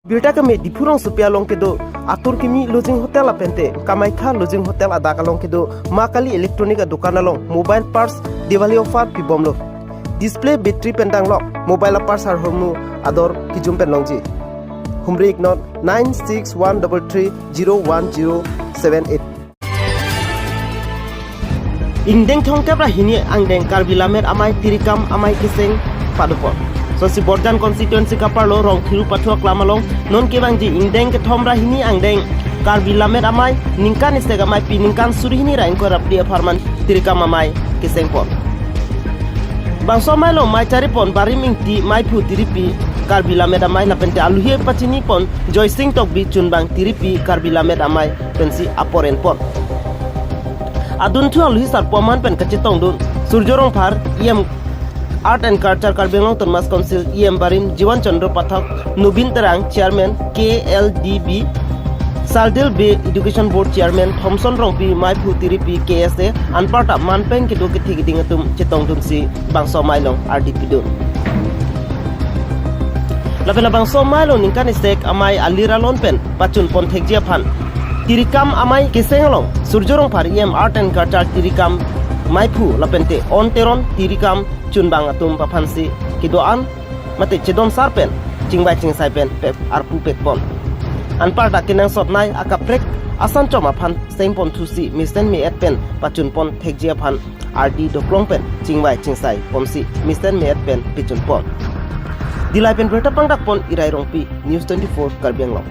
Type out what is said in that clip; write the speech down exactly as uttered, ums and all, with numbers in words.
Birta keme Diphu rongsopi along kedo Atur Kimi Lodging Hotel lapente Kamaikha Lodging Hotel adak along kedo Ma Kali Electronic adokan along mobile parts Diwali offer pibomlo. Display, battery pen danglok mobile aparts arhormu ador kijum pen longji. Humri iknon nine six one double three zero one zero seven eight. Ingdeng thomkep ra hini angdeng Karbi Lammet Amei Tirikam Amei Keseng padopon. Sonsi Borjan constituency kaparlo Rongthiru pathu aklam along non kevangji ingdeng kethom ra hini angdeng Karbi Lammet Amei ningkan isi amei pi ningkan suri hini ra ingkoi ra phli apharman Tirikam Amei kesengpon. Bangso amei along mei charipon Barim Ingti, meiphu Tiripi Karbi Lammet Amei lapente aluhi pachinipon Joysing Tokbi chunbang Tiripi Karbi Lammet Amei pensi apor enpon. Adunthu aluhi sarpo aman pen kachetongdun Surjo Rongphar, E M Art and Culture Karbi Anglong Autonomous Council, E M Barim Jiwan Chandra Pathak, Nobin Terang, Chairman K L D B, Saldil Bey, Education Board Chairman Thomson Rongpi, meiphu Tiripi K S A, anparta manpeng kedo kethe keding atum chetongdunsi bangso amei along ardi pidun. Lapen labangso amei along ningkan isi amei alir alon pen pachunpon thekji aphan Tirikam Amei Keseng along Surjo Rongphar, E M Art and Culture Tirikam meiphu lapente On Teron Tirikam chunbang atum aphansi kedo-an mate chedon sar pen chingvai chingsai pen pep arpu pekpon. Anparta kenangsot nei akaprek asan chom aphan sengpon thusi mesen me-et pen pachunpon thekji aphan ardi doklong pen chingvai chingsai ponsi mesen me-et pen pechunpon. Dillai pen birta pangdakpon Irai Rongpi, News twenty-four Karbi Anglong.